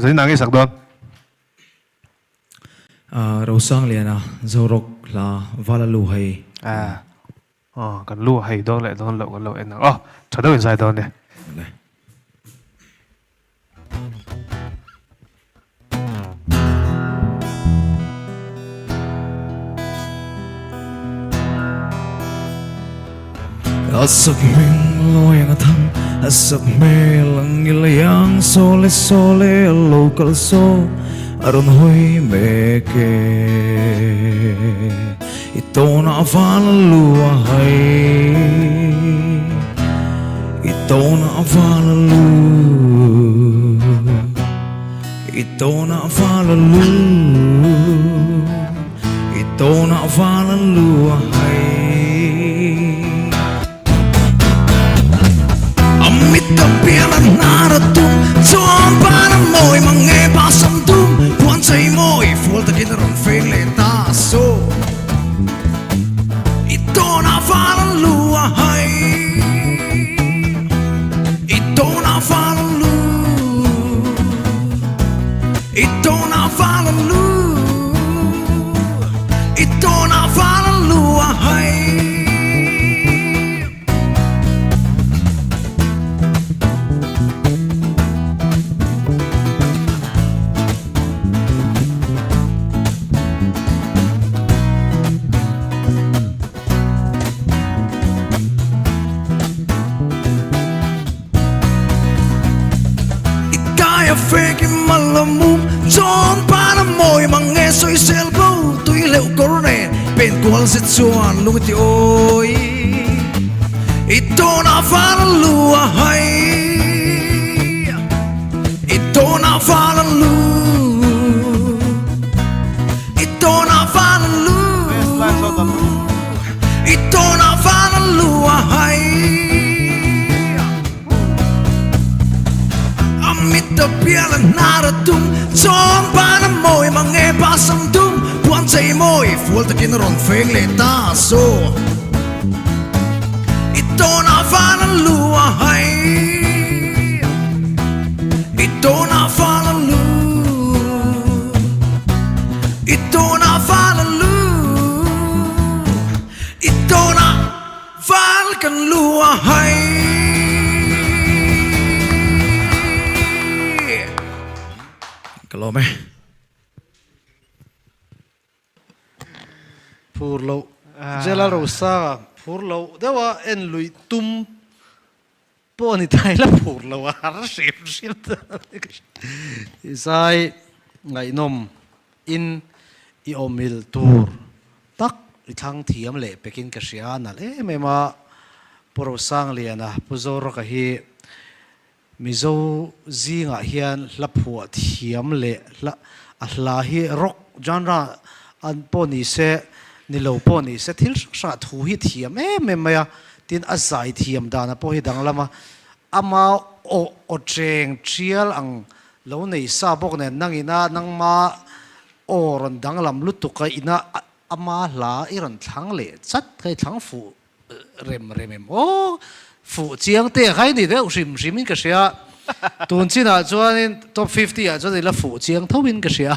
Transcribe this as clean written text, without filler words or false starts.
Zanin ah nge sak dawn? Rosangliana Zorok hla Vala lu hei. Aw kan lu hei dawn leh dawn loh kan lo en ang aw tha deuh in zai dawn nia. A sakhming lawi ang a thang, a sakhmel ang i leiang, Sawle sawle a lo kal saw, a rawn hawi mek e. I tawnah val a lu a hai, i tawnah val a lu, i tawnah val a lu, i tawnah val a lu a hai. A mit a pian a hnar a tum, chuan pan a mawi mang nge pa sam dum, puan chei mawi fual takin a rawn feng leh ta so. I tawnah val a lu a hai, i tawnah val a lu, i tawnah val a lu, i tawnah val a lu a hai. I tai a fek i mal a mum Chuan pan a mawi mang nge sawisel bo tui hleuh kawr nen pen kual zet chuan lung i ti awi I tawnah val a lu a hai I tawnah val a lu I tawnah val a lu I tawnah val a lu a hai A mit a pial a hnar a tum Chuan ban a mawi mang nge pa sam dum Puan chei mawi fual takin a rawn feng leh ta so I tawnah val a lu a hai I tawnah val a lu I tawnah val a lu I tawnah val kan lu a hai. Ka lawm e. Phur loh Jela Rosanga phur loh deuha en luih tum pawh a ni ta ila phur loh a har hrim hrim ta i zai ngaihnawm in i awmil tur tak i thlang thiam leh pekin ka hria nalh em em a Pu Rosangliana Pu Zorawka hi Mizo zingah hian hla phuah thiam leh hla a hla hi rock genre an pawh ni se ni lo pawh ni se thil hrang hrangah thu hi thiam em em mai a, tin a zai thiam dana pawh hi danglam a, ama aw aw cheng tial ang lo nei sa bawk nen nangina nangma aw rawn danglam lutuk a ina ama hla i rawn thlang leh chat kha i thlang fuh rem rem em aw fuh chiang te khai ni deuh hrim hrim in ka hria tun chinah chuanin top 50 ah chuan ila fuh chiang tho in ka hria.